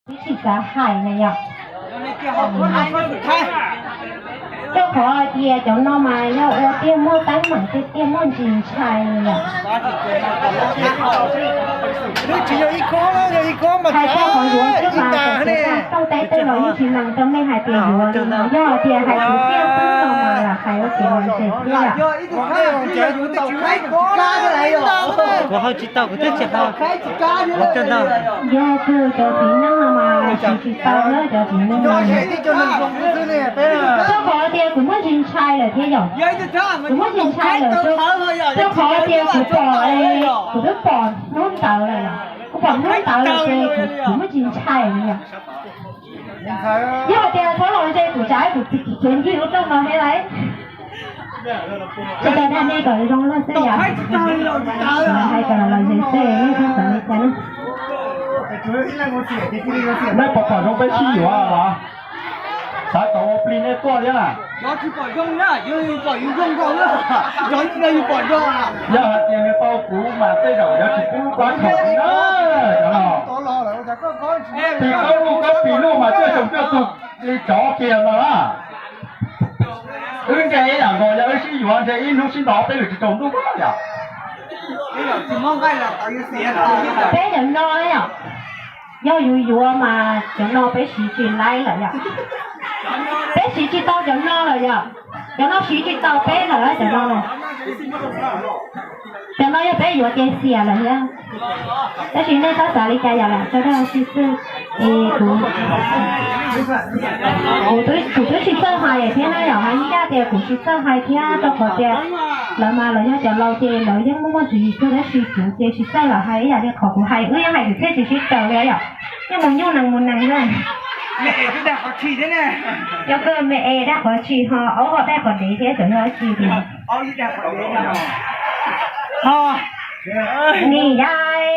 Tsis xav hais na yom. Rau qhov tias cov no mas yog ua tiag muaj teeb meem tiag tiag muaj ntsis ntshai na yom. Hais txog qhov yuav xwb mas kom tau teb tej los yeej tsis meem rau nej hais tias yuav li no, yog hais tias hais kwv txiaj xwb no mas lam hais ua kev lom zem thiab yom. Kuv hau tsis tau, kuv twb tsis hau. Yog kawg cov txiv neej no mas siv tsis tau na cov txiv neej no. Rau qhov tias kuv muaj ntsis ntshai lawm thiab yom. Kuv muaj ntsis ntshai lawm, rau qhov tias kuv pom, kuv twb pom hnub ntawd lawm yom. Kuv pom hnub ntawd lawm ces kuv muaj ntsis ntshai li yom. Yog hais tias txhob los ntshe kuv tsav kuv txiv kuv txiav ncig lub rooj no thiab lauj. Ces dag nej kom zoo lawm xwb yom. Hais kom los zem xwb, nej txhob xav li cas na. Nej puas pom zoo peb sib yuav los? Xav kom ua plig nej tuaj thiab na. Yog hais tias nws tau kuv mas tej zaum yuav tsis pub lub plab khaum li na. Cov no pis qaub lug qaub pis lug mas coj xyoo coj tug li tsov kiag no na. Wb ntse ib yam nkaus, yog wb sib yuav ntse ib hnub sib ntaus peb lwm tsis tsaus ntuj yom. Peb cov no yom, yog yus yuav mas cov no peb siv tsis laib lawm yom. Peb siv tsis tau cov no lawm yom. Cov no siv tsis tau peb lawm cov no. Cov no yog peb yuav ces xiam lawm thiab. Tab sis nej txhob xav li cas yom, lam tso dag si xwb. Es kuv, kuv twb tsis txawj hais thiab na yom, hais ib yam tias kuv tsis txawj hais thiab rau qhov tias lawv mas lawv yog cov laus ces lawv yeej muaj muaj tswv yim kawg tab sis kuv ces tsis txawj lam hais ib yam li qhov kuv hais, wb yeej hais kwv txhiaj tsis sib raws li yom. Yeej mus nyuj nees mus nees na. Yog kawg me es dag qhov tshis ho aub ho dag qhov dev thiab cov yog tsis li. Ni yai.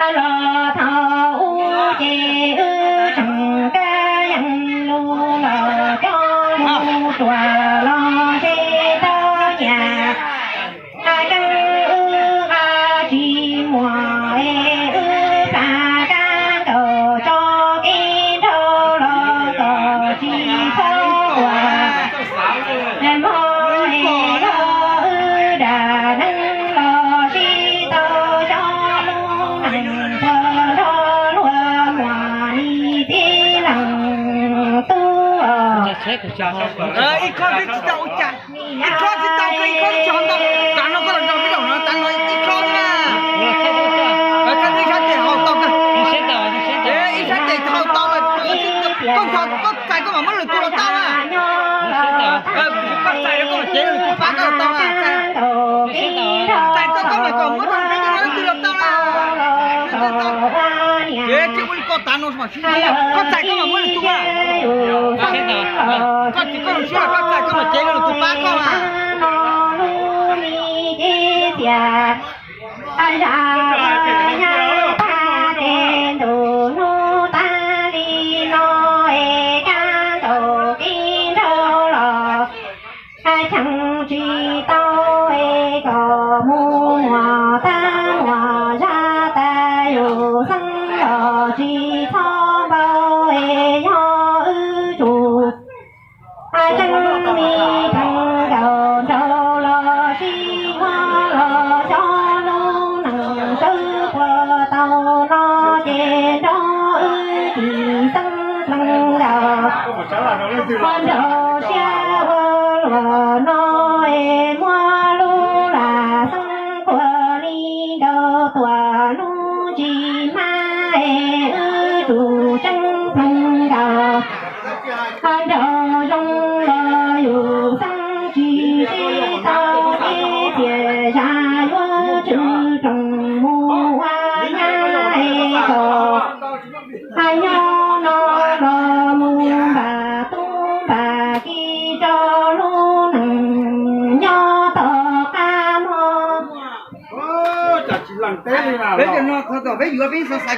Los thaum ub ces wb tseem kab yeej lus los coj mus ruam los ze tau nyias. Keeb wb tsis muaj es wb plam kab nkaus tso kev nrau los kom tsis txhob ua hmo es yog wb dam neeg los sib tau xyov lub neej puas nrog luag muaj li tib leeg tub. Ib khob twb tsis tau ua cas, ib khob tsis tau koj, ib khob tsis tau ntau. Tav no koj los nrog peb zaum no tav no ib khob na. Koj ib sab tes haus tau kawg, ib sab tes haus tau lawm, koj txais koj mam muab lwm tus los tau na. Koj txais koj mam cev lwm tus pab koj los tau na. Txais tau koj mam kom muab rau peb cov no twg los tau na. Ces tsis ua li koj tav no mas sib ntsib, koj txais koj mam muab lwm tus na. Koj tsis koj zoo siab los koj txais koj mam cev lwm tus pab koj na. Zaj nyab tag ces ntu hnub tag li no es kab ntaus kev nrau los cheem tsis tau es kom mus muag tag muag zaj tas yus xeeb los tsis txhob npau es yog wb tsum tseeb li pheej nkaus nraug los sib yuav los xyov lub neej sawv puas tau no ces nrog wb tis xeeb plees nkaus. Ua nraug siab ua luaj no es muab lub lam xeeb khuam li nkaus tuam lub tsis hmab es wb tsum tseeb plees nkaus. Nraug zoo los yus xeeb tsis sib tau ib tiam zaj yuav tsum roos mus ua nyab es kom nyob no los mus npam tub npam kiv rau lub neej nyob tom qab no. Peb cov no thaum peb yuav peb xav xaiv